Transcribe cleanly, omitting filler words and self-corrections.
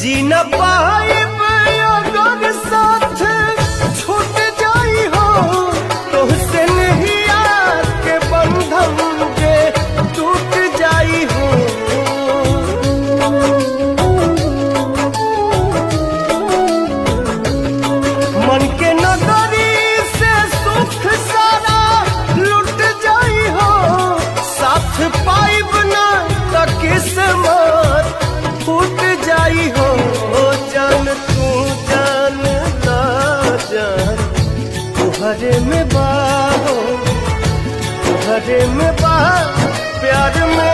जी न पाइब अगर साथ छूट जाई हो, तोहसे नहीं के बंधन जे टूट जाई हो। मन के नगरी से सुख सारा लुट जाई हो, साथ पाइब ना त किस्मत फूट जाई हो। जान तू जान ला जान तुहरे में बाहो, तुहरे में बा प्यार में।